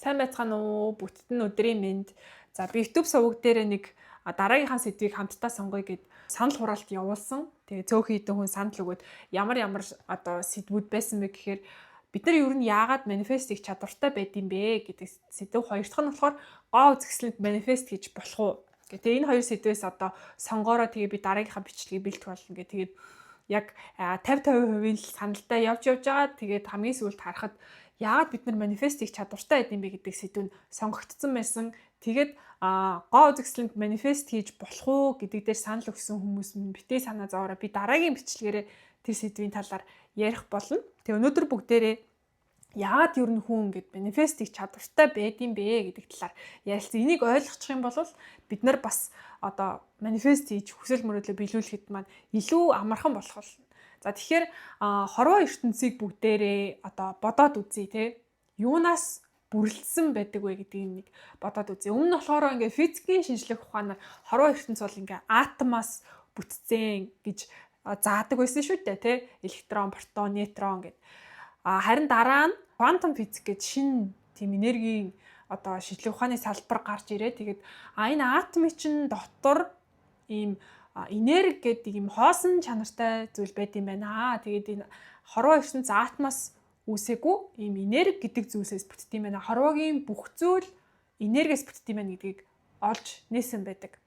Сайн байцгаана уу? Бүгдэд нь өдрийн мэнд. За, би YouTube суваг дээр нэг дараагийнхаа сэдвийг хамтдаа сонгоё гэд санал хураалт явуулсан. Тэгээ цөөхөн хэдэн хүн санал өгөөд ямар ямар одоо сэдвүүд байсан бэ гэхээр бид нар ер нь яагаад манифест хийх чадвартай байд юм бэ гэдэг сэдв. Хоёр дахь нь болохоор гоо үзэсгэлэнт манифест хийж болох уу? Гэх. Тэгээ энэ хоёр сэдвээс одоо сонгоороо, тэгээ би дараагийнхаа бичлэгийг бэлтгэх болно гэх. Тэгээд яг 50 50% л саналтай явж явж байгаа. Тэгээд хамгийн сүүлд харахад яагаад бид нар манифест хийх чадвартай байд юм бэ гэдэг сэдв нь сонгогдсон байсан. Тэгээд гоо үзэсгэлэнт манифест хийж болох уу гэдэг дээр санал өгсөн хүмүүс минь, битгий санаа зовоорой. Би дараагийн бичлэгээрээ тэр сэдвийн талаар ярих болно. Тэгээ өнөөдөр бүгдээрээ яагаад ер нь хүн ингэж манифест хийх чадвартай байд юм бэ гэдэг талаар ярилцсан. Энийг ойлгочих юм бол бид нар бас одоо манифест хийж хүсэл мөрөөдлөө биелүүлэхэд маань илүү амархан болох болно. За, тэгэхээр хорвоо ертөнцийг бүгдээрээ одоо бодоод үзье, те. Юунаас бүрэлдсэн байдаг вэ гэдгийг нэг бодоод үзье. Өмнө нь болохоор ингээ физикийн шинжлэх ухаанаар хорвоо ертөнц бол ингээ атомаас бүтцэн гэж заадаг байсан шүү дээ, те. Электрон, протон, нейтрон гэд. А харин дараа нь квантум физик гэж шинэ тийм энергийн одоо шинжлэх ухааны салбар гарч ирээ. Тэгээд энэ атомын чинь дотор ийм энерги гэдэг ийм хоосон чанартай зүйл байд юм байна. Тэгээд энэ хорвоо ертөнц атомоос үүсээгүй, ийм энерги гэдэг зүйлсээс бүтдэг юм байна. Хорвоогийн бүх зүйл энергиэс бүтдэг юм байна гэдгийг олж нээсэн байдаг.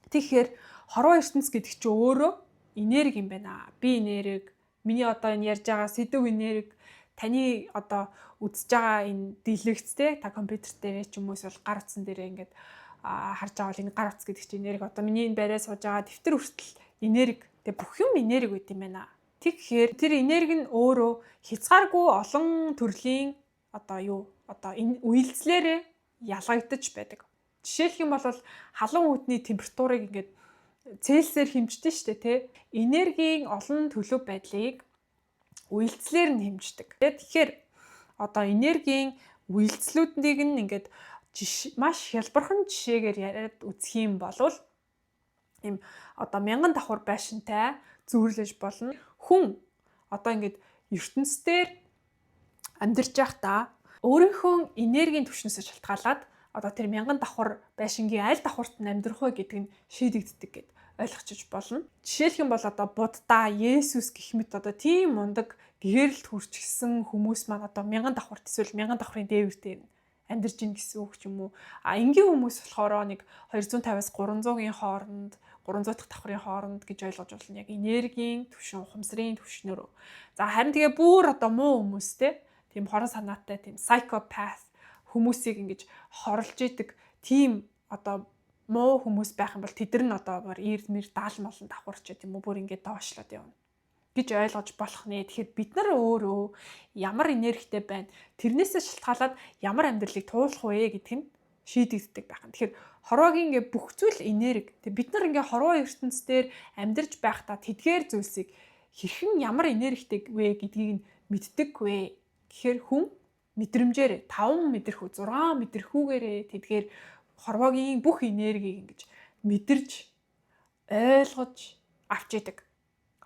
Тэгэхээр хорвоо ертөнц гэдэг чинь өөрөө энерги юм байна. Би энерги, миний одоо энэ ярьж байгаа сэдэв энерги, таны одоо үзэж байгаа энэ дэлгэц, те, та компьютер дээрээ ч юм уу эсвэл гар утсан дээрээ ингээд харж байгаа бол энэ гар утас гэдэг чинь энерги. Одоо миний энэ бариа сууж байгаа дэвтэр хүртэл энерги. Тэгээ бүх юм энерги байд юм байна. Тэгэхээр тэр энерги нь өөрөө хязгааргүй олон төрлийн одоо юу одоо энэ үйлдэлээрээ ялгагдаж байдаг. Жишээлх юм бол халуун хүйтний температурыг ингээд Цельсээр хэмждэг шүү дээ, тий. Энергийн олон төлөв байдлыг үйлдэлээр нь хэмждэг. Тэгэхээр одоо энергийн үйлдэлүүднийг нь ингээд маш хялбархан жишээгээр яриад үзэх юм бол ийм одоо мянган давхар байшинтай зүйрлэж болно. Хүн одоо ингээд ертөнцийн амьдарч байхдаа өөрийнхөө энергийн түвшнээс шалтгаалаад одоо тэр мянган давхар байшингийн аль давхарт нь амьдрах вэ гэдэг нь шийдэгддэг гэд ойлгочих болно. Жишээлх юм бол одоо Будда, Есүс гэх мэт одоо тийм мундаг гэрэлд хүрчихсэн хүмүүс маань одоо мянган давхарт эсвэл мянган давхрын дээвэр дээр амьдарч ийн гэсэн үг ч юм уу. А энгийн хүмүүс болохоор нэг 250-аас 300-ийн хооронд, 300 дахь давхрын хооронд гэж ойлгож болно. Яг энергийн түвшин, ухамсарын түвшнөөр. За, харин тэгээ бүр одоо муу хүмүүс, те, тийм хорон санаатай, тийм psychopath хүмүүсийг ингэж хорлож идэг тийм одоо муу хүмүүс байх юм бол тэд нар нь одоо бүр 90 мэр 70 молон давхар ч тийм үү, бүр ингэж доошлоод явна гэж ойлгож болох нэ. Тэгэхээр бид нар өөрөө ямар энергитэй байна, тэрнээсээ шалтгаалаад ямар амьдралыг туулах вэ гэдг нь шийдэгддэг байх нь. Тэгэхээр хорвоогийн ингээ бүх зүйл энерги. Тэг бид нар ингээ хорвоо ертөнц дээр амьдарч байхдаа тэдгээр зүйлсийг хэрхэн ямар энергитэй вэ гэдгийг нь мэддэг вэ гэхээр хүн мэдрэмжээр, 5 мэдрэхүй, 6 мэдрэхүүгээрээ тэдгээр хорвоогийн бүх энергийг ингэж мэдэрч, ойлгож авч идэг.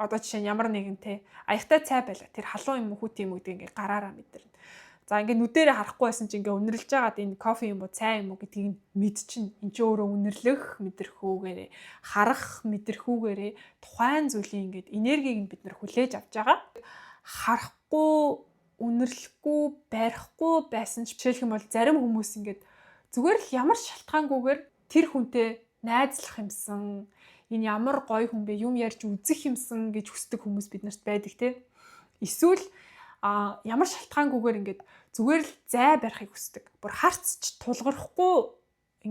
Одоо жишээ нь ямар нэгэн, те, аяхтай цай байла. Тэр халуун юм уу, хүйтэн юм уу гэдгийг ингээ гараараа мэдэрнэ. За, ингээ нүдэрээ харахгүй байсан чинь ингээ үнэрлж байгаад энэ кофе юм уу, цай юм уу гэдгийг мэдчин. Энд чи өөрөө үнэрлэх мэдрэхүүгээрээ, харах мэдрэхүүгээрээ тухайн зүйлийн ингээд энергийг нь бид нар хүлээж авч байгаа. Харахгүй, үнэрлэхгүй, барихгүй байсан ч, жишээлх юм бол зарим хүмүүс ингээд зүгээр л ямар шалтгаангүйгээр тэр хүнтэй найзлах юмсан, энэ ямар гоё хүн бэ, юм ярьж үзэх юмсан гэж хүсдэг хүмүүс бид нарт байдаг, те. Эсвэл ямар шалтгаангүйгээр ингээд зүгээр л зай барихыг хүсдэг. Бүр харц ч тулгархгүй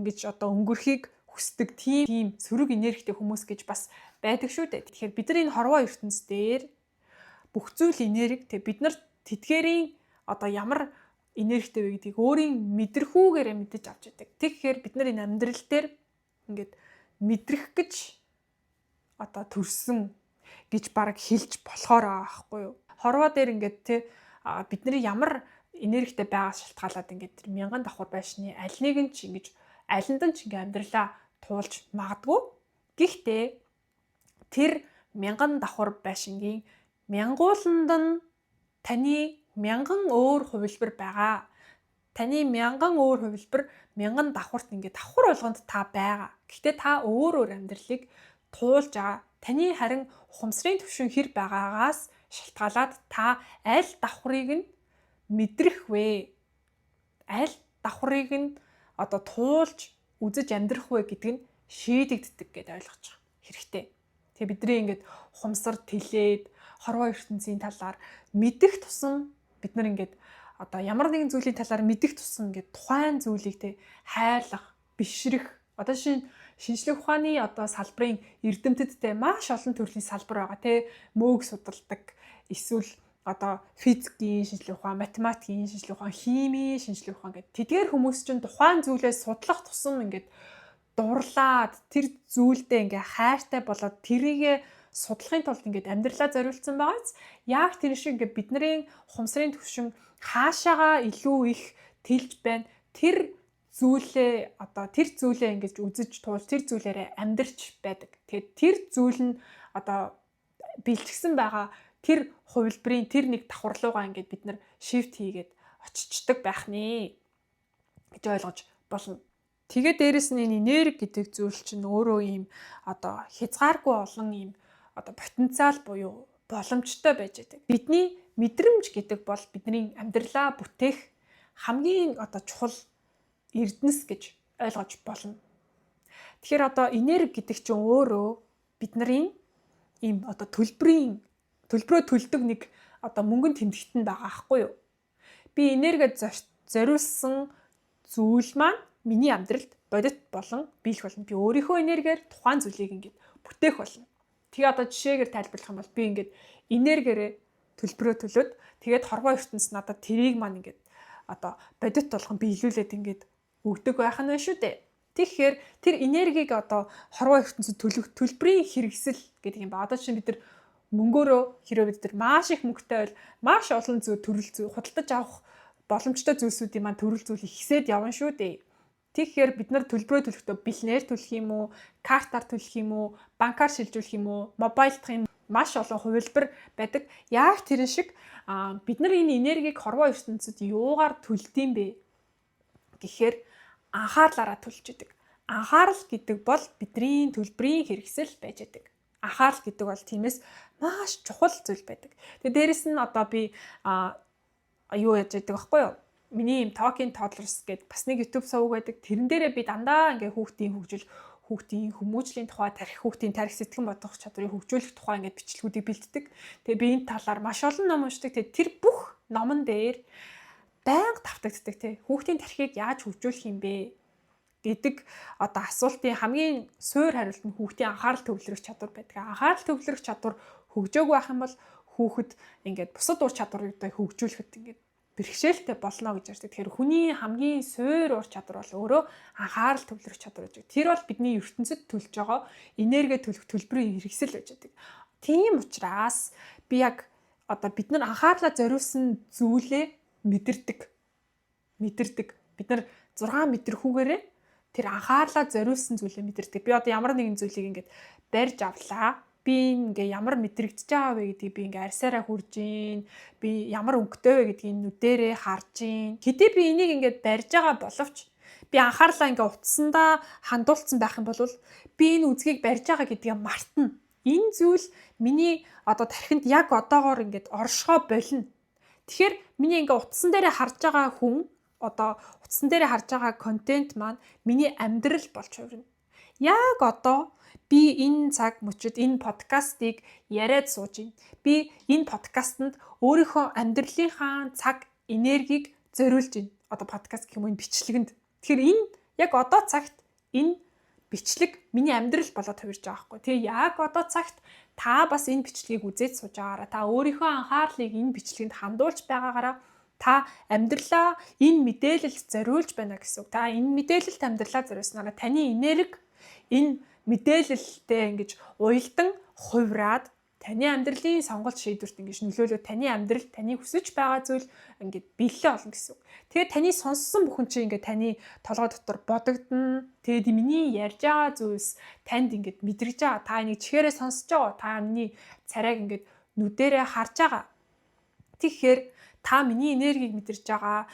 ингэж одоо өнгөрөхийг хүсдэг тийм сөрөг энергитэй хүмүүс гэж бас байдаг шүү дээ. Тэгэхээр бид нар энэ хорвоо ертөнц дээр бүх зүйл энерги, тэг бид нар тэдгээрийн одоо ямар энергитэй вэ гэдгийг өөрийн мэдрэхүүгээрээ мэдэж авч яадаг. Тэгэхээр бид нар энэ амьдрал дээр ингээд мэдрэх гэж одоо төрсөн гэж баг хэлж болохоор байгаа байхгүй юу? Хорвоо дээр ингээд, те, бидний ямар энергитэй байгаас шалтгаалаад ингээд тэр мянган давхар байшны аль нэг нь ч ингэж, алинд нь ч ингээ амьдралаа туулж магадгүй. Гэхдээ тэр мянган давхар байшингийн мянгууланд нь таны мянган өөр хувилбар байгаа. Таны мянган өөр хувилбар, мянган давхарт, ингээд давхар болгонд та байгаа. Гэхдээ та өөр өөр амьдралыг туулж байгаа. Таны харин ухамсарын түвшин хэр байгаагаас шалтгаалаад та аль давхрыг нь мэдрэх вэ? Аль давхрыг нь одоо туулж үзэж амьдрах вэ гэдг нь шийдэгддэг гэдээ ойлгож хэрэгтэй. Тэгээ бидний ингээд ухамсар тэлээд, хорвоо ертөнцийн талаар мэдэх тусам, бид нар ингээд одоо ямар нэгэн зүйлийн талаар мэдэх тусам ингээд тухайн зүйлийг те хайрлах, бишрэх. Одоо шинжлэх ухааны одоо салбарын эрдэмтдтэй маш олон төрлийн салбар байгаа те, мөөг судалдаг, эсвэл одоо физикийн шинжлэх ухаан, математикийн шинжлэх ухаан, химийн шинжлэх ухаан гэдэг. Тэдгээр хүмүүс чинь тухайн зүйлээ судлах тусам ингээд дурлаад, тэр зүйлдээ ингээ хайртай болоод, тэрийгэ судлахын тулд ингээд амьдралаа зориулсан байгаац яг тэр шиг ингээд бидний ухамсарын түвшин хаашаага илүү их тэлж байна, тэр зүйлээ одоо тэр зүйлээ ингэж үзэж туул, тэр зүйлээрээ амьдрч байдаг. Тэгээд тэр зүйл нь одоо бэлтгэсэн байгаа тэр хувилбарын тэр нэг давхар руугаа ингээд бид нар shift хийгээд очичдаг байх нэ гэж ойлгож болно. Тэгээд дээрэс нь энэ энерги гэдэг зүйл чинь өөрөө ийм одоо хязгааргүй олон ийм одоо потенциал буюу боломжтой байж байдаг. Бидний мэдрэмж гэдэг бол бидний амьдралаа бүтээх хамгийн одоо чухал эрдэнэс гэж ойлгож болно. Тэгэхээр одоо энерги гэдэг чинь өөрөө бидний ийм одоо төлбөрийн, төлбөрөө төлдөг нэг одоо мөнгөн тэмдэгт нь байгаа байхгүй юу? Би энергиэ зориулсан зүйл маань миний амьдралд бодит болон биелэх болно. Би өөрийнхөө энергиэр тухайн зүйлийг ингээд бүтээх болно. Тэгээ одоо жишээгээр тайлбарлах юм бол би ингээд энергиэрээ төлбөрөө төлөөд, тэгээд хорвоо ертөнц надад тэрийг маань ингээд одоо бодит болгон биелүүлээд ингээд өгдөг байх нь байна шүү дээ. Тэгэхээр тэр энергийг одоо хорвоо ертөнцид төлөх төлбөрийн хэрэгсэл гэдэг юм ба. Одоо чинь бид нар мөнгөөрөө, хэрвээ бид нар маш их мөнгөтэй бол маш олон зүйл, төрөл зүйл худалдаж авах боломжтой зүйлсүүдийн маань төрөл зүйл ихсээд явна шүү дээ. Тэгэхээр бид нар төлбөрөө төлөхдөө бэлнээр төлөх юм уу, картаар төлөх юм уу, банкар шилжүүлэх юм уу, mobile дах юм, маш олон хувилбар байдаг. Яг тэрэн шиг бид нар энэ энергийг хорвоо ертөнцид юугаар төлдөм бэ гэхээр анхаарлаараа төлж идэг. Анхаарал гэдэг бол бидний төлбөрийн хэрэгсэл байж идэг. Анхаарал гэдэг бол тиймээс маш чухал зүйл байдаг. Тэгээ дээрэс нь одоо би юу яаж яадаг байхгүй юу? Миний юм Talking Toddlers гэдэг бас нэг YouTube суваг байдаг. Тэрэн дээрээ би дандаа ингээ хүүхдийн хөгжил, хүүхдийн хүмүүжлийн тухай, тархи, хүүхдийн тархи, сэтгэн бодох чадварыг хөгжүүлэх тухай ингээд бичлэгүүдийг бэлддэг. Тэгээ би энэ талаар маш олон ном уншдаг. Тэгээ тэр бүх номон дээр байнга давтагддаг тий. Хүүхдийн тархийг яаж хөгжүүлэх юм бэ гэдэг одоо асуултын хамгийн суур хариулт нь хүүхдийн анхаарал төвлөрөх чадвар байдаг. Анхаарал төвлөрөх чадвар хөгжөөгүй байх юм бол хүүхэд ингээд бусад ур чадварыг хөгжүүлэхэд ингээд бэрхшээлтэй болно гэж ярьдаг. Тэгэхээр хүний хамгийн суур ур чадвар бол өөрөө анхаарал төвлөрөх чадвар гэж. Тэр бол бидний ертөнцид төлж байгаа энерги төлөх төлбөрийн хэрэгсэл байж байдаг. Тийм учраас би яг одоо бид нар анхаарлаа зориулсан зүйлээ мэдэрдэг. Мэдэрдэг. Бид нар 6 мэдрэхүүгээрээ тэр анхаарлаа зориулсан зүйлээ мэдэрдэг. Би одоо ямар нэгэн зүйлийг ингээд барьж авлаа, би ингээ ямар мэдрэгдэж байгаа вэ гэдгийг би ингээ арьсаараа хүрж гин, би ямар өнгөтэй вэ гэдгийг нүдэрээ харж гин. Хэдий би энийг ингээд барьж байгаа боловч би анхаарлаа ингээ утсандаа хандуулсан байх юм бол би энэ үзгийг барьж байгаа гэдгээ мартна. Энэ зүйл миний одоо тархинд яг одоогоор ингээд оршихоо болно. Тэгэхээр миний ингээ утсан дээрээ харж байгаа хүн, одоо утсан дээрээ харж байгаа контент маань миний амьдрал болж хувирна. Яг одоо би энэ цаг мөчид энэ подкастыг яриад сууж байна. Би энэ подкастэнд өөрийнхөө амьдралынхаа цаг, энергийг зориулж байна. Одоо подкаст гэх юм уу, энэ бичлэгэнд. Тэгэхээр энэ яг одоо цагт энэ бичлэг миний амьдрал болоод хувирж байгаа байхгүй. Тэгээ яг одоо цагт та бас энэ бичлэгийг үзээд сууж байгаараа, та өөрийнхөө анхаарлыг энэ бичлэгэнд хандуулж байгаагаараа та амьдралаа энэ мэдээлэлд зориулж байна гэсэн үг. Та энэ мэдээлэлд амьдралаа зориулснараа таны энерги энэ мэдээлэлтэй ингэж уялдан хувраад, таны амьдралын сонголт шийдвэрт ингэж нөлөөлөөд, таны амьдрал, таны хүсэж байгаа зүйл ингээд биелэлээ олно гэсэн үг. Тэгээд таны сонссон бүхэн чинь ингээд таны толгой дотор бодогдно. Тэгээд миний ярьж байгаа зүйлс танд ингээд мэдрэгж байгаа. Та энийг чихээрээ сонсож байгаа. Та миний царайг ингээд нүдэрээ харж байгаа. Тэгэхээр та миний энергийг мэдэрч байгаа.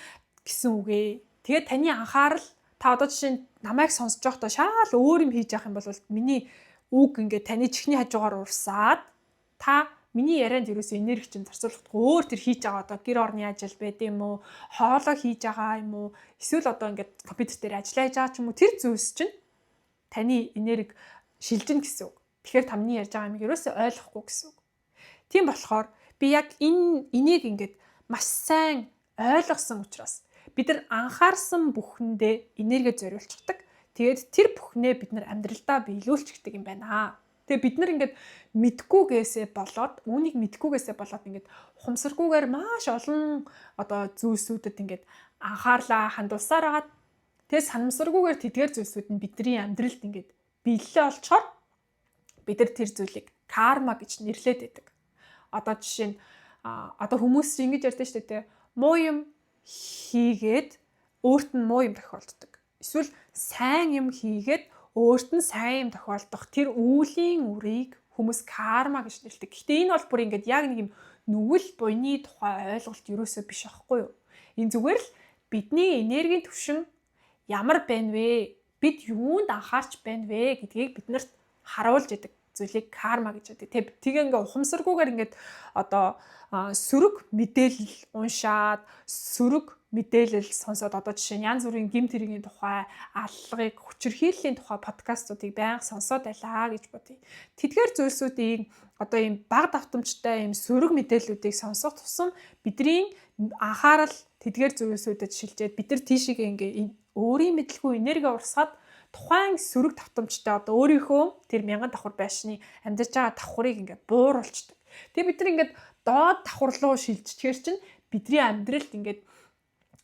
гэсэн үг ээ. Тэгээд таны анхаарал, та одоо жишээ нь намайг сонсож байхдаа шаал өөр юм хийж явах юм бол миний үг ингээд таны чихний хажуугаар урсаад, та миний ярианд ерөөсөө энерги чинь зарцуулахгүй, өөр тэр хийж байгаа одоо гэр орны ажил байд юм уу, хоолоо хийж байгаа юм уу, эсвэл одоо ингээд компьютер дээр ажиллаж байгаа ч юм уу, тэр зүйлс чинь таны энерги шилжинэ гэсэн үг. Тэгэхээр тамны ярьж байгаа юмыг ерөөсөө ойлгохгүй гэсэн үг. Тийм болохоор би яг энийг ингээд маш сайн ойлгосон учраас бид нар анхаарсан бүхэндээ энерги зориулчихдаг. Тэгээд тэр бүхнээ бид нар амьдралдаа биелүүлчихдэг юм байна. Тэгээ бид нар ингээд мэдхгүйгээсээ болоод, үүнийг мэдхгүйгээсээ болоод ингээд ухамсаргүйгээр маш олон одоо зүйлсүүдэд ингээд анхаарлаа хандуулсаар хагаад, тэгээ санамсаргүйгээр тэдгээр зүйлсүүд нь бидний амьдралд ингээд биелэлээ олцохоор бид нар тэр зүйлийг карма гэж нэрлээд байдаг. Одоо жишээ нь одоо хүмүүс ингэж ярьдаг шүү дээ. Муу юм хийгээд өөрт нь муу юм тохиолддог. Эсвэл сайн юм хийгээд өөрт нь сайн юм тохиолдох тэр үүлийн үрийг хүмүүс карма гэж нэрлэдэг. Гэхдээ энэ бол бүр ингээд яг нэг юм нүгэл буйны тухай ойлголт ерөөсөө биш аахгүй юу? Энэ зүгээр л бидний энергийн түвшин ямар байна вэ? Бид юунд анхаарч байна вэ гэдгийг биднэрт харуулж идэг зүйлийг карма гэж байдаг. Тэгээ ингээ ухамсаргүйгээр ингээд одоо сөрөг мэдээлэл уншаад, сөрөг мэдээлэл сонсоод, одоо жишээ нь янз бүрийн гэмт хэргийн тухай, аллагыг, хүчирхийллийн тухай подкастуудыг байнга сонсоод байлаа гэж бодъё. Тэдгээр зүйлсүүдийг, одоо ийм бага давтамжтай ийм сөрөг мэдээллүүдийг сонсох тусам бидний анхаарал тэдгээр зүйлсүүдэд шилжээд, бид нар тийшээгээ ингээ өөрийн мэдлгүй энерги урсгаад, тухайн сөрөг давтамжтай одоо өөрийнхөө тэр мянган давхар байшны амьдарч байгаа давхрыг ингээд бууруулцдаг. Тэгээ бид нар ингээд доод давхар руу шилжчихээр чинь бидний амьдралд ингээд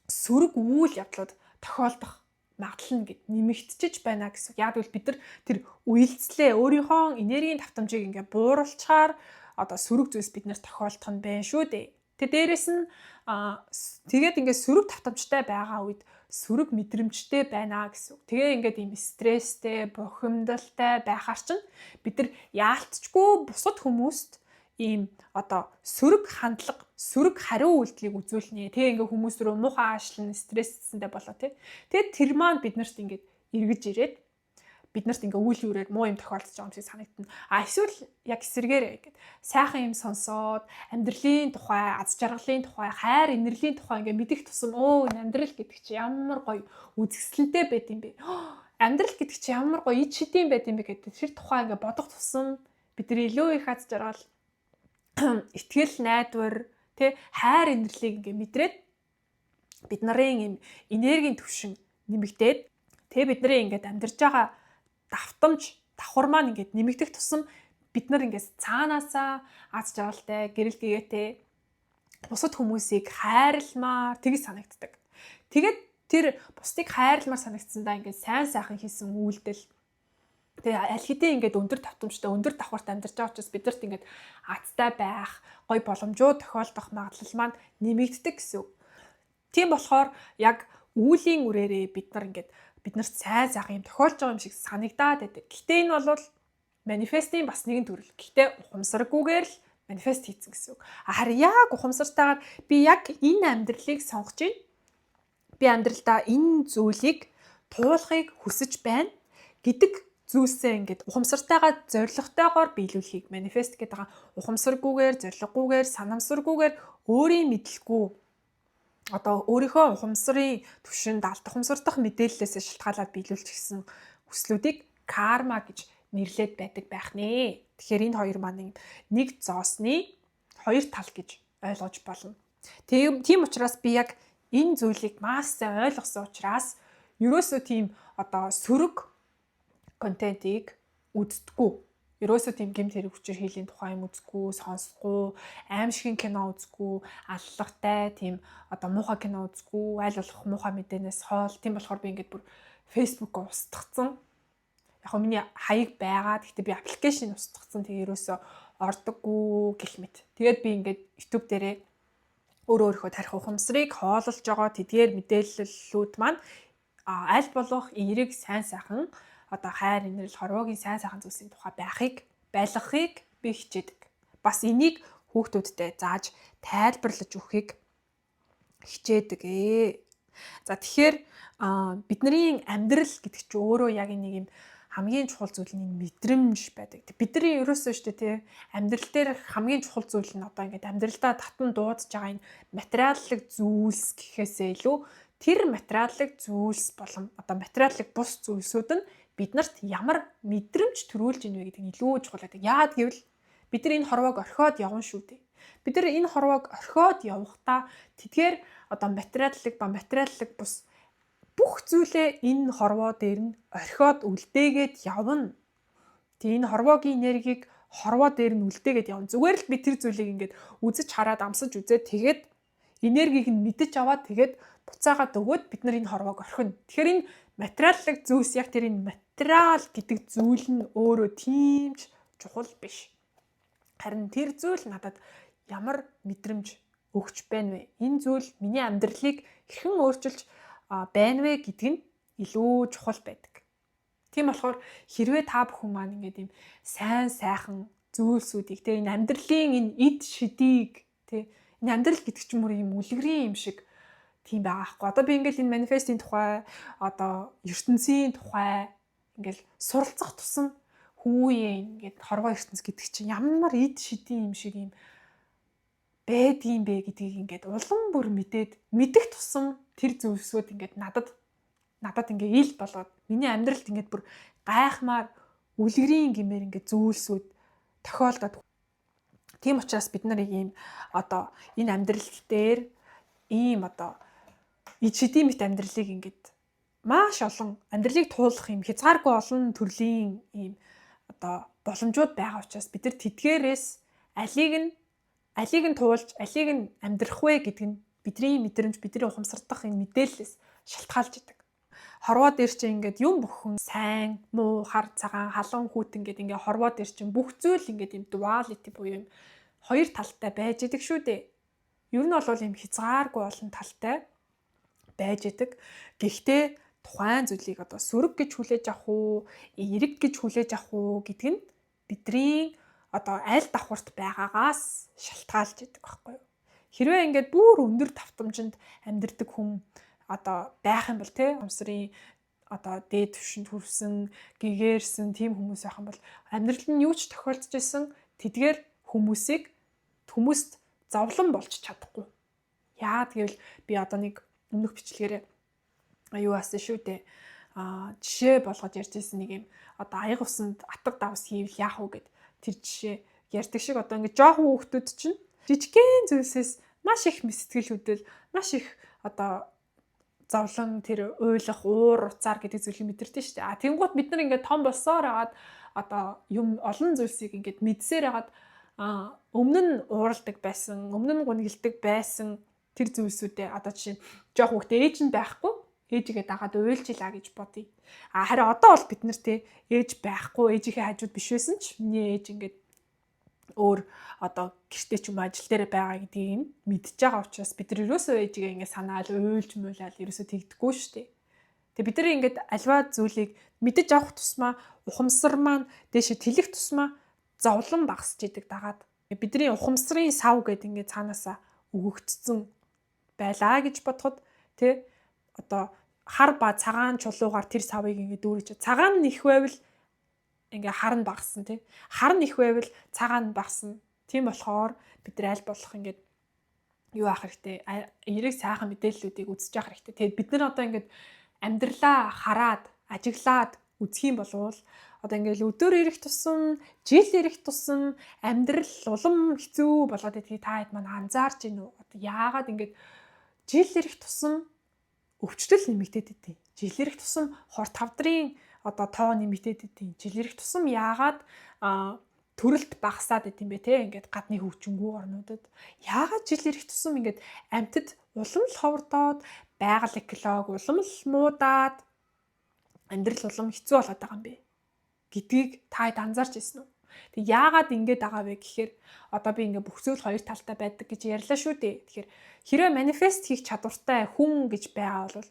сөрөг үйл явдлууд тохиолдох магадлал нь ингээд нэмэгдчихэж байна гэсэн. Яг гэвэл бид нар тэр үйлцлээ, өөрийнхөө энергийн давтамжийг ингээд бууруулчихаар одоо сөрөг зүйлс бид нарт тохиолдох нь байна шүү дээ. Тэгээ дээрэс нь тэгээд ингээд сөрөг давтамжтай байгаа үед сөрөг мэдрэмжтэй байна гэсэн үг. Тэгээ ингээд ийм стресстэй, бухимдалтай байхаар чинь бид нар яалтчгүй бусад хүмүүст ийм одоо сөрөг хандлага, сөрөг хариу үйлдэлийг үзүүлнэ. Тэгээ ингээ хүмүүс рүү муухай аашлна, стрессэндээ болоо тий. Тэгээд тэр маань биднэрт ингээд эргэж ирээд биднэрт ингээ үйл үрээр муу юм тохиолдож байгаа юм шиг санагдана. А эсвэл яг эсэргээрээ ингээд сайхан юм сонсоод, амьдралын тухай, аз жаргалын тухай, хайр инэрлийн тухай ингээ мэдих тусам өө, энэ амьдрал гэдэг чи ямар гоё үзэсгэлэнтэй байд юм бэ? Амьдрал гэдэг чи ямар гоё ид шидийн байд юм бэ гэдэг тэр тухай ингээ бодох тусам бид нар илүү их аз жаргал, итгэл, найдвар, тэ, хайр инэрлийг ингээ мэдрээд, бид нарын юм энергийн түвшин нэмэгдээд, тэ, бидний ингээд амьдарч байгаа давтамж, давхар маань ингээд нэмэгдэх тусам бид нар ингээд цаанаасаа аз жаргалтай, гэрэл гэгээтэй, бусад хүмүүсийг хайрламаар тэгж санагддаг. Тэгээд тэр бусдыг хайрламаар санагдсандаа ингээд сайн сайхан хийсэн үйлдэл. Тэгээ аль хэдийн ингээд өндөр давтамжтай, өндөр давхарт амьдарч байгаа учраас бидэрт ингээд азтай байх, гоё боломжууд тохиолдох магадлал маань нэмэгддэг гэсэн үг. Тийм болохоор яг үүлийн үрээрээ бид нар ингээд биднэрт сайн сайхан юм тохиолж байгаа юм шиг санагдаад байдаг. Гэхдээ энэ бол манифестийн бас нэгэн төрөл. Гэхдээ ухамсаргүйгээр л манифест хийцэн гэсэн үг. Харин яг ухамсартайгаар би яг энэ амьдралыг сонгож байна. Би амьдралдаа энэ зүйлийг туулахыг хүсэж байна гэдэг зүйлсээ ингээд ухамсартайгаа, зоригтойгоор биелүүлэхийг манифест гэдэг байгаа. Ухамсаргүйгээр, зориггүйгээр, санамсаргүйгээр, өөрийн мэдлгүй, одоо өөрийнхөө ухамсарын түвшинд алт ухамсар дахь мэдээллээс шалтгаалаад биелүүлчихсэн хүслүүдийг карма гэж нэрлээд байдаг байх нэ. Тэгэхээр энэ хоёр маань нэг зоосны хоёр тал гэж ойлгож болно. Тийм учраас би яг энэ зүйлийг маш сайн ойлгосон учраас ерөөсөө тийм одоо сөрөг контентыг үздэггүй. Ерөөсөө тийм гэмт хэрэг, хүчирхийллийн тухай юм үзэхгүй, сонсохгүй, аймшгийн кино үзэхгүй, аллагтай тийм одоо муухай кино үзэхгүй, аль болох муухай мэдээнээс хол. Тийм болохоор би ингээд бүр Facebook устгацсан. Яг нь миний хаяг байгаа. Гэхдээ би application устгацсан. Тэгээ ерөөсөө ордоггүй гэх мэт. Тэгээд би ингээд YouTube дээрээ өөрөө өөрийнхөө тарих ухамсарыг хоололж байгаа тэдгээр мэдээллүүд маань аль болох эерэг, сайн сайхан, одоо хайр, инэрл, хорвоогийн сайн сайхан зүйлсийн тухай байхыг, байлгахыг би хичээдэг. Бас энийг хүүхдүүдтэй зааж тайлбарлаж өгөхийг хичээдэг ээ. За, тэгэхээр бидний амьдрал гэдэг чинь өөрөө яг нэг юм хамгийн чухал зүйл нь мэдрэмж байдаг. Бидний ерөөсөө шүү дээ, тий, амьдрал дээр хамгийн чухал зүйл нь одоо ингээд амьдралдаа татан дуудаж байгаа энэ материаллык зүйлс гэхээсээ илүү тэр материаллык зүйлс болон одоо материаллык бус зүйлсүүд нь биднэрт ямар мэдрэмж төрүүлж ийн вэ гэдэг нь илүү чухал байдаг. Яагаад гэвэл бид нар энэ хорвоог орхиод явна шүү дээ. Бид нар энэ хорвоог орхиод явахдаа тэдгээр одоо материаллык ба материаллык бус бүх зүйлээ энэ хорвоо дээр нь орхиод үлдээгээд явна. Тэгээ энэ хорвоогийн энергийг хорвоо дээр нь үлдээгээд явна. Зүгээр л би тэр зүйлийг ингээд үзэж хараад, амсаж үзээд, тэгээд энергийг нь мэдэж аваад, тэгээд буцаагаад өгөөд бид нар энэ хорвоог орхино. Тэгэхээр энэ материаллык зүйлс, яг тэр энэ материал гэдэг зүйл нь өөрөө тийм ч чухал биш. Харин тэр зүйл надад ямар мэдрэмж өгч байна вэ? Энэ зүйл миний амьдралыг хэрхэн өөрчилж байна вэ гэдг нь илүү чухал байдаг. Тийм болохоор хэрвээ та бүхэн маань ингээд ийм сайн сайхан зүйлсүүдийг, те, энэ амьдралын энэ эд шидийг, те, энэ амьдрал гэдэг чинь бүр ийм үлгэрийн юм шиг тийм байгаа хгүй. Одоо би ингээл энэ manifest ийн тухай, одоо ертөнцийн тухай ингээл суралцах тусам хүүе, ингээд хорвоо ертөнц гэдэг чинь ямар эд шидийн юм шиг юм байдгийм бэ гэдгийг ингээд улам бүр мэдээд, мэдэх тусам тэр зүйлсүүд ингээд надад ингээ ил болоод, миний амьдралд ингээд бүр гайхмаар үлгэрийн гэмээр ингээд зүйлсүүд тохиолдоод. Тийм учраас бид нарыг ийм одоо энэ амьдрал дээр ийм одоо эд шидийн мэт амьдралыг ингээд маш олон амьдралыг туулах юм хязгааргүй олон төрлийн ийм одоо боломжууд байгаа учраас бид нар тэдгээрээс алийг нь туулж, алийг нь амьдрах вэ гэдэг нь бидний мэдрэмж, бидний ухамсардах энэ мэдээллээс шалтгаалж идэг. Хорвоо дээр чинь ингээд юм бүхэн сайн, муу, хар, цагаан, халуун, хүйтэн ингээд ингээ хорвоо дээр чинь бүх зүйл ингээд юм duality буюу юм хоёр талтай байж идэг шүү дээ. Ер нь бол юм хязгааргүй олон талтай байж идэг. Гэхдээ тухайн зүйлийг одоо сөрөг гэж хүлээж авах уу, эерэг гэж хүлээж авах уу гэдг нь бидний одоо аль давхарт байгаагаас шалтгаалж идэг байхгүй юу? Хэрвээ ингээд бүр өндөр давтамжинд амьдардаг хүн одоо байх юм бол, те, ухамсарын одоо дээд түвшинд хүрсэн, гэгээрсэн тийм хүмүүс байх юм бол амьдрал нь юу ч тохиолдож исэн тэдгээр хүмүүсийг хүмүүст зовлон болж чадахгүй. Яа гэвэл би одоо нэг өмнөх бичлэгээрээ юу асан шүү дээ. Жишээ болгож ярьж ирсэн нэг юм, одоо аяга усанд атга давс хийвэл яах вэ гэд тэр жишээ ярьдаг шиг, одоо ингээд жоохон хүүхдүүд чинь жижигхэн зүйлсээс маш их мэсэтгэл хөдөл, маш их одоо зовлон, тэр уйлах, уур уцаар гэдэг зүйлийг мэдэрдэг шүү дээ. А тэнгуут бид нар ингээд том болсоор хагаад, одоо юм олон зүйлсийг ингээд мэдсээр хагаад, өмнө нь ууралдаг байсан, өмнө нь гунигэлдэг байсан тэр зүйлсүүдээ, одоо жишээ нь жоох хүүхдээ ээж нь байхгүй, ээжигээ дагаад уйлж илаа гэж бодъё. А харин одоо бол бид нар, те, ээж байхгүй, ээжийнхээ хажууд биш байсан ч миний ээж ингээд өөр одоо гэртээ ч юм ажил дээр байгаа гэдгийг нь мэдж байгаа учраас бид нар ерөөсөө ээжигээ ингээд санаал уйлж муулаад ерөөсөө тэгдэхгүй шүү дээ. Тэгээ бид нар ингээд альва зүйлийг мэдэж авах тусмаа ухамсар маань дээшээ тэлэх тусмаа зовлон багасч идэг дагаад. Бидний ухамсарын сав гэдэг ингээд цаанаасаа өгөгдсөн байлаа гэж бодоход, тэ, одоо хар ба цагаан чулуугаар тэр савыг ингээд дүүрэж, цагаан нь их байвал ингээ хар нь багасна, тий. Хар нь их байвал цагаан нь багасна. Тийм болохоор бид нар аль болох ингээд юу аах хэрэгтэй, эерэг сайхан мэдээллүүдийг үзэж явах хэрэгтэй. Тэгээд бид нар одоо ингээд амьдралаа хараад, ажиглаад үзэх юм болвол одоо ингээл өдөр ирэх тусам, жил ирэх тусам амьдрал улам хэцүү болоод идгийг та хэд маань анзаарч байна уу? Одоо яагаад ингээд жил ирэх тусам өвчлөл нэмэгдээд идэв? Жил ирэх тусам хорт хавдрын одоо тоо нэмэгдээд идэв. Жил ирэх тусам яагаад төрөлт багасаад идэм бэ, те, ингээд гадны хөгжингүү орнуудад? Яагаад жил ирэх тусам ингээд амьтад улам л ховордоод, байгаль экологи улам л муудаад, амьдрал улам хэцүү болоод байгаа юм бэ гэдгийг та хэд анзаарч ирсэн үү? Тэг яагаад ингэж байгаа вэ гэхээр одоо би ингээ бүх зүйл хоёр талтай байдаг гэж ярьлаа шүү дээ. Тэгэхээр хэрвээ manifest хийх чадвартай хүн гэж байгаа бол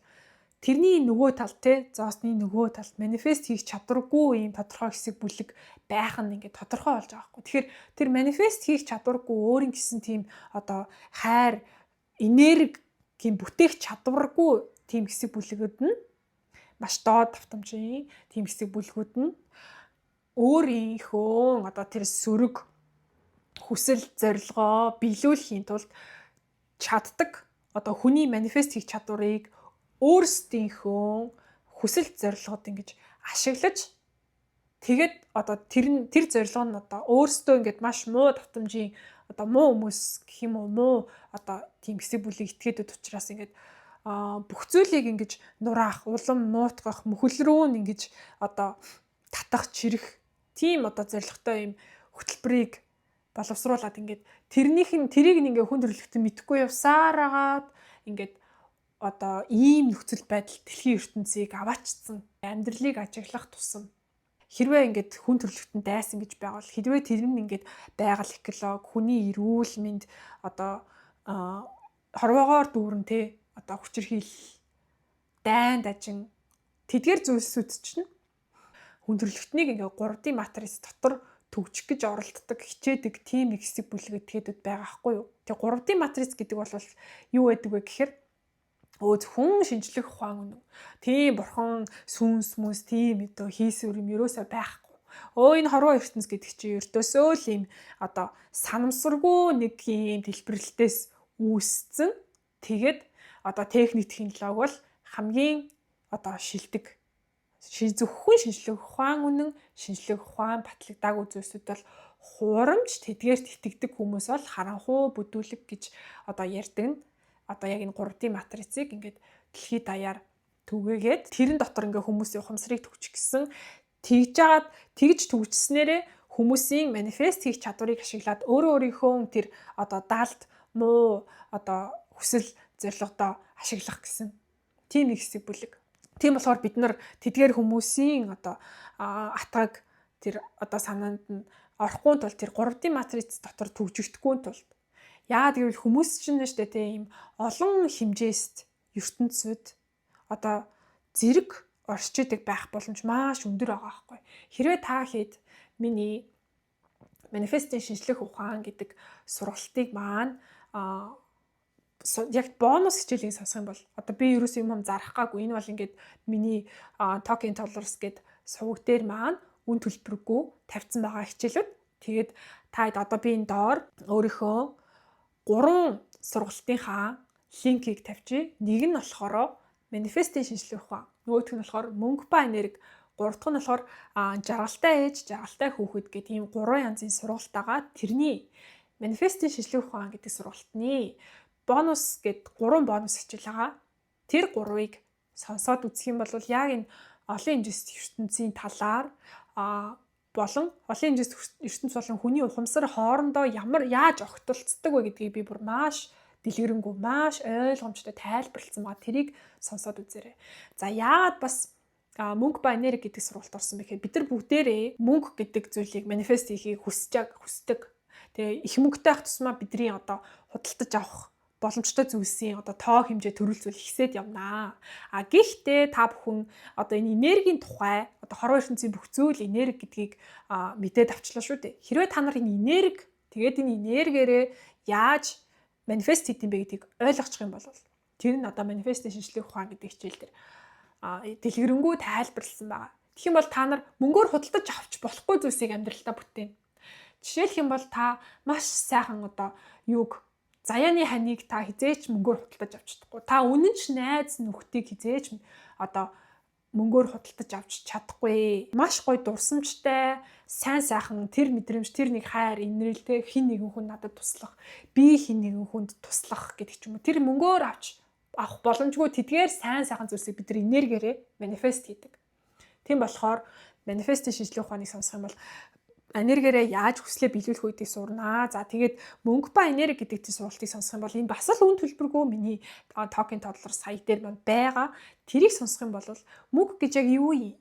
тэрний нөгөө тал, те, зоосны нөгөө талд manifest хийх чадваргүй ийм тодорхой хэсэг бүлэг байх нь ингээд тодорхой болж байгаа байхгүй. Тэгэхээр тэр manifest хийх чадваргүй өөрийн гэсэн тийм одоо хайр, энерги тийм бүтээх чадваргүй тийм хэсэг бүлгүүд нь маш доод давтамжийн тийм хэсэг бүлгүүд нь өөрийнхөө одоо тэр сөрөг хүсэл зорилгоо биелүүлэхийн тулд чаддаг, одоо хүний манифест хийх чадварыг өөрсдийнхөө хүсэл зорилгод ингэж ашиглаж, тэгээд одоо тэр нь, тэр зорилго нь одоо өөрсдөө ингээд маш муу давтамжийн, одоо муу хүмүүс гэх юм уу, муу одоо тийм хэсэг бүлийг этгээдүүд учраас ингээд бүх зүйлийг ингэж нураах, улам нуутгах, мөхөл рүү нь ингэж одоо татах, чирэх тийм одоо зорилготой юм хөтөлбөрийг боловсруулад, ингээд тэрнийх нь, тэрийг нь ингээ хүн төрөлхтөн мэдэхгүй явсаар агаад ингээд одоо ийм нөхцөл байдал дэлхийн ертөнцийг аваачсан. Амьдралыг ажиглах тусам хэрвээ ингээд хүн төрөлхтөн дайсан гэж байвал, хэрвээ тэр нь ингээд байгаль, экологи, хүний эрүүл мэнд, одоо хорвоогоор дүүрэн те, одоо хүчирхийлэл, дайн дажин, тэдгээр зүйлсүүд чинь хүн төрөлхтнийг ингээ 3D матриц дотор төгжих гэж оролддог, хичээдэг тийм нэг хэсэг бүлэг этгээдүүд байгаа хгүй юу. Тэгээ 3D матриц гэдэг бол юу байдаг вэ гэхээр зөвхөн шинжлэх ухаан үнэн. Тийм бурхан, сүнс мүнс, тийм өдөө хийсвэр юм ерөөсөө байхгүй. Энэ хорвоо ертөнц гэдэг чинь ердөөсөө л ийм одоо санамсаргүй нэг ийм дэлбэрэлтээс үүссэн. Тэгээд одоо техник, технологи бол хамгийн одоо шилдэг, зөвхөн шинжлэх ухаан үнэн, шинжлэх ухаан батлагдаагүй зүйлсүүд бол хуурамч, тэдгээрт итгэдэг хүмүүс бол харанхуй бүдүүлэг гэж одоо ярьдаг нь одоо яг энэ 3D матрицыг ингээд дэлхийд даяар түгээгээд, тэрэн дотор ингээ хүмүүсийн ухамсарыг түгжих гэсэн, тэгж жагаад, тэгж түгжснээрээ хүмүүсийн манифест хийх чадварыг ашиглаад өөрөө өөрийнхөө тэр одоо даалт муу одоо хүсэл зорилгодоо ашиглах гэсэн тийм нэг хэсэг бүлэг. Тийм болохоор бид нар тэдгээр хүмүүсийн одоо атгаг тэр одоо санаанд нь орохгүй тул, тэр 3D матриц дотор түгжигдэхгүй тулд, яагаад гэвэл хүмүүс чинь штэ тийм олон хэмжээст ертөнцид одоо зэрэг оршиж идэг байх боломж маш өндөр байгаа байхгүй. Хэрвээ та хэд миний манифестийн шинжлэх ухаан гэдэг сургалтыг маань яг бонус хичээлийг сонсох юм бол, одоо би ерөөсөө юм зарах гаагүй, энэ бол ингээд миний Talking Toddlers гэд суваг дээр маань үн төлбөргүй тавьсан байгаа хичээлүүд. Тэгээд та одоо би энэ доор өөрийнхөө гурван сургалтынхаа линкийг тавьчих. Нэг нь болохоор манифестийн шинжлэх ухаан, нөгөөх нь болохоор мөнгө ба энерги, гурав дахь нь болохоор жаргалтай ээж, жаргалтай хүүхэд гэдэг ийм гурван янзын сургалт байгаа. Тэрний манифестийн шинжлэх ухаан гэдэг сургалтны бонус гэд гурван бонус хичээл байгаа. Тэр гурвыг сонсоод үзэх юм бол яг энэ олон хэмжээст ертөнцийн талаар болон олон хэмжээст ертөнц болон хүний ухамсар хоорондоо ямар яаж огтолцдог вэ гэдгийг би бүр маш дэлгэрэнгүй, маш ойлгомжтой тайлбарласан байгаа. Тэрийг сонсоод үзээрэй. За, яагаад бас мөнгө ба энерги гэдэг сургалт орсон бэ гэхээр бид нар бүгдээрээ мөнгө гэдэг зүйлийг манифест хийхийг хүсэж хүсдэг. Тэгээ их мөнгөтэй ах тусмаа бидний одоо худалдаж авах боломжтой зүйлсийн одоо тоо хэмжээ, төрөл зүйл ихсээд явнаа. А гэхдээ та бүхэн одоо энэ энергийн тухай, одоо хорвоо ертөнцийн бүх зүйл энерги гэдгийг мэдээд авчлаа шүү дээ. Хэрвээ та нар энэ энерги, тэгээд энэ энергиэрээ яаж манифест хийх юм бэ гэдгийг ойлгочих юм бол тэр нь одоо манифестийн шинжлэх ухаан гэдэг хичээл дээр дэлгэрэнгүй тайлбарласан байгаа. Тэгэх юм бол та нар мөнгөөр худалдаж авч болохгүй зүйлсийг амьдралдаа бүтээн. Жишээлх юм бол та маш сайхан одоо юуг, заяаны ханыг та хэзээ ч мөнгөөр худалдаж авч чадахгүй. Та үнэн ч найз нөхдийг хэзээ ч одоо мөнгөөр худалдаж авч чадахгүй. Маш гоё дурсамжтай, сайн сайхан тэр мэдрэмж, тэр нэг хайр, инрэлтэй, хэн нэгэн хүн надад туслах, би хэн нэгэн хүнд туслах гэдэг ч юм уу. Тэр мөнгөөр авч авах боломжгүй тэдгээр сайн сайхан зүйлсийг бид нар энергиэрээ манифест хийдэг. Тийм болохоор манифестийн шинжлэх ухааныг сонсох юм бол энергиэрээ яаж хүслээ биелүүлэх вэ гэдгийг сурнаа. За, тэгээд мөнгө ба энерги гэдэг тийм сургалтыг сонсох юм бол энэ бас л үн төлбөргүй миний Talking Toddler сая дээр маань байгаа. Тэрийг сонсох юм бол мөнгө гэж яг юу юм?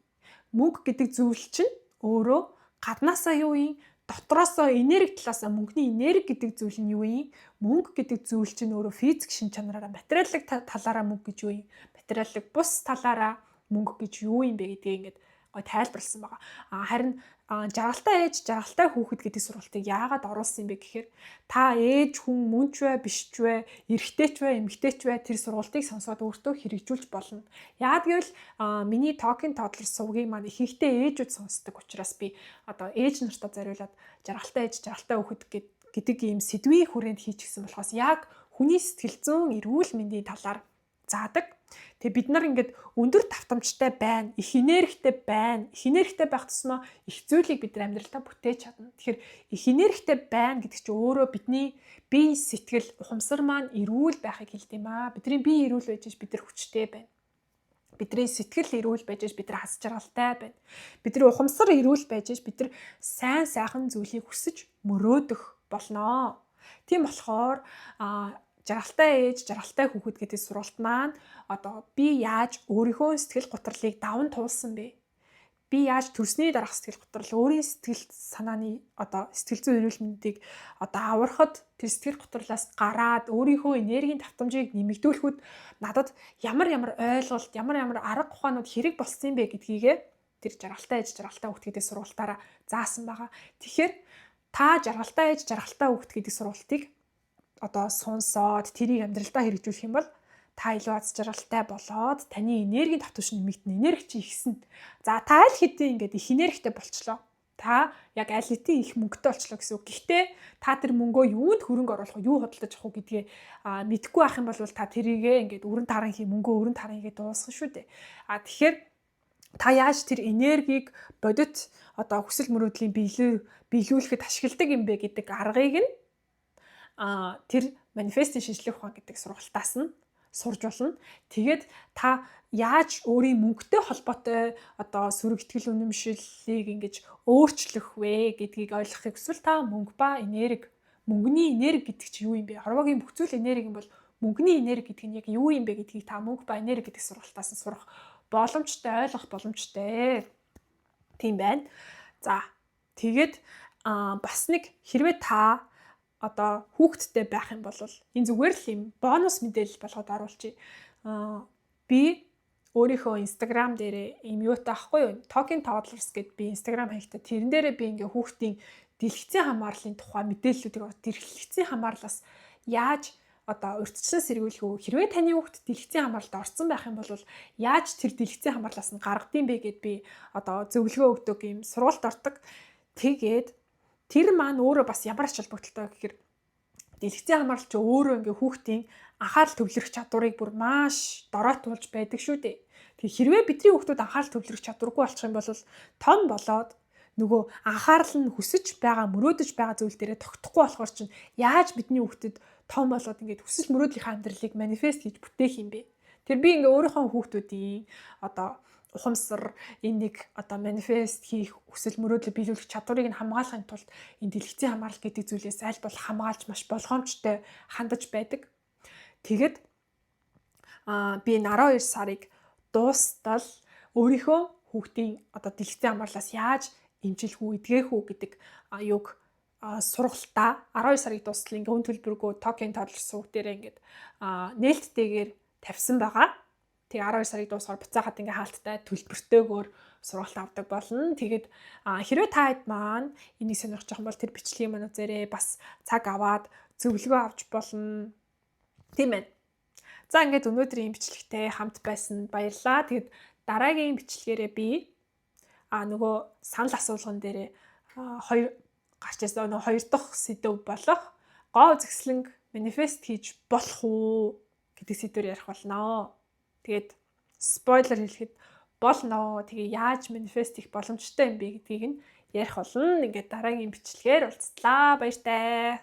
Мөнгө гэдэг зүйл чинь өөрөө гаднаасаа юу юм? Дотроосоо энерги талаасаа мөнгөний энерги гэдэг зүйл нь юу юм? Мөнгө гэдэг зүйл чинь өөрөө физик шин чанараараа, материалын талаараа мөнгө гэж юу юм? Материалын бус талаараа мөнгө гэж юу юм бэ гэдгийг ингээд гой тайлбарласан байгаа. Харин жаргалтай ээж, жаргалтай хүүхэд гэдэг сургалтыг яагаад оруулсан юм бэ гэхээр та ээж хүн мөн ч бай, биш ч бай, эрэгтэй ч бай, эмэгтэй ч бай, тэр сургалтыг сонсоод өөртөө хэрэгжүүлж болно. Яагаад гэвэл миний Talking Toddler сувгийн маань ихэнхдээ ээжүүд сонсдог учраас би одоо ээж нартаа зориулаад жаргалтай ээж, жаргалтай хүүхэд гэдэг ийм сэдвийн хүрээнд хийчихсэн болохоос яг хүний сэтгэл зүйн эрүүл мэндийн талаар заадаг. Тэгээ бид нар ингээд өндөр давтамжтай байна, их энергитэй байна. Их энергитэй байх тусмаа их зүйлийг бид нар амьдралдаа бүтээж чадна. Тэгэхээр их энергитэй байна гэдэг чинь өөрөө бидний бие сэтгэл ухамсар маань эрүүл байхыг хэлдэг юм аа. Бидний бие эрүүл байж бид нар хүчтэй байна. Бидний сэтгэл эрүүл байж бид нар хас жаргалтай байна. Бидний ухамсар эрүүл байж бид нар сайн сайхан зүйлийг хүсэж мөрөөдөх болноо. Тийм болохоор жаргалтай ээж, жаргалтай хүүхэд гэдэг сургалт маань одоо би яаж өөрийнхөө сэтгэл гутралыг даван туулсан бэ? Би яаж төрсний дараах сэтгэл гутрал, өөрийн сэтгэл санааны одоо сэтгэл зүйн эрүүл мэндийг одоо аврахад, тэр сэтгэл гутралаас гараад өөрийнхөө энергийн давтамжийг нэмэгдүүлэхэд надад ямар ямар ойлголт, ямар ямар арга ухаанууд хэрэг болсон юм бэ гэдгийгээ тэр жаргалтай ээж, жаргалтай хүүхэд гэдэг сургалтаараа заасан байгаа. Тэгэхээр та жаргалтай ээж, жаргалтай хүүхэд гэдэг сургалтыг одоо сонсоод тэрийг амьдралдаа хэрэгжүүлэх юм бол та илүү аз жаргалтай болоод таны энергийн давтамж нэмэгдэнэ, энерги чи ихсэн. За, та аль хэдийн ингээд их энергитэй болчлоо. Та яг аль хэдийн их мөнгөтэй болчлоо гэсэн үг. Гэхдээ та тэр мөнгөө юунд хөрөнгө оруулах вэ? Юу худалдаж авах уу гэдгээ мэдэхгүй байх юм бол та тэрийгээ ингээд өрөн таран хий, мөнгөө өрөн таран хийгээд дуусгах шүү дээ. Тэгэхээр та яаж тэр энергийг бодит одоо хүсэл мөрөөдлийн биелүүлэхэд ашигладаг юм бэ гэдэг аргыг нь тэр манифестийн шинжлэх ухаан гэдэг сургалтаас нь сурж болно. Тэгээд та яаж өөрийн мөнгөтэй холбоотой одоо сөрөг итгэл үнэмшлийг ингэж өөрчлөх вэ гэдгийг ойлгохыг хүсвэл та мөнгө ба энерги, мөнгөний энерги гэдэг чинь юу юм бэ? Хорвоогийн бүх зүйл энерги юм бол мөнгөний энерги гэдэг нь яг юу юм бэ гэдгийг та мөнгө ба энерги гэдэг сургалтаас нь сурах боломжтой, ойлгох боломжтой. Тийм байна. За, тэгээд бас нэг, хэрвээ та одоо хүүхэдтэй байх юм бол энэ зүгээр л юм бонус мэдээлэл болгоод оруулчих. Би өөрийнхөө Instagram дээрээ ийм юутай ахгүй юу? Talking Toddlers гэд би Instagram хаягтай. Тэрэн дээрээ би ингээ хүүхдийн дэлгэцийн хамаарлын тухай мэдээллүүдийг, дэлгэцийн хамаарлаас яаж одоо урьдчилан сэргийлэх үү? Хэрвээ таны хүүхд дэлгэцийн хамаарлалд орсон байх юм бол яаж тэр дэлгэцийн хамаарлаас нь гаргадсан бэ гэд би одоо зөвлөгөө өгдөг юм сургалт ордог. Тэгээд тэр маань өөрөө бас ямар ач холбогдолтой гэхээр дэлгэцийн хамаарал чи өөрөө ингээ хүүхдийн анхаарал төвлөрөх чадварыг бүр маш дороотуулж байдаг шүү дээ. Тэгээ хэрвээ бидний хүүхдүүд анхаарал төвлөрөх чадваргүй болчих юм бол том болоод нөгөө анхаарал нь хүсэж байгаа, мөрөөдөж байгаа зүйл дээрээ тогтохгүй болохоор чинь яаж бидний хүүхдэд том болоод ингээд хүсэл мөрөөдлийнхээ амьдралыг манифест хийж бүтээх юм бэ? Тэр би ингээ өөрийнхөө хүүхдүүдийн одоо ухамсар, энэ нэг одоо манифест хийх, хүсэл мөрөөдлөө биелүүлэх чадварыг нь хамгаалахын тулд энэ дэлгэцийн хамаарал гэдэг зүйлээс аль болох хамгаалж маш болгоомжтой хандаж байдаг. Тэгээд би 12 сарыг дуустал өөрийнхөө хүүхдийн одоо дэлгэцийн хамаарлаас яаж эмчилэх үү, эдгэх үү гэдэг юг сургалтаа 12 сарыг дуустал ингээ үн төлбөргүй Talking Toddler сувг дээрээ ингээд нээлттэйгээр тавьсан байгаа. Тэгээ 12 сарыг дуусгаар буцаагаад ингээ хаалттай төлбөртэйгээр сургалт авдаг болно. Тэгээд хэрвээ та хэд маань энийг сонирхож байгаа юм бол тэр бичлэгийн маань үзээрэй. Бас цаг аваад зөвлөгөө авч болно. Тийм байна. За, ингээд өнөөдрийн бичлэгтэй хамт байсан баярлалаа. Тэгээд дараагийн бичлэгээрээ би нөгөө санал асуулган дээрээ хоёр гарч ирсэн, нөгөө хоёр дахь сэдэв болох гоо үзэсгэлэнг манифест хийж болох уу гэдэг сэдвээр ярих болно. Тэгээд spoiler хэлэхэд болно. Тэгээ яаж манифест хийх боломжтой юм бэ гэдгийг нь ярих болно. Ингээд дараагийн бичлэгээр уулзлаа. Баяртай.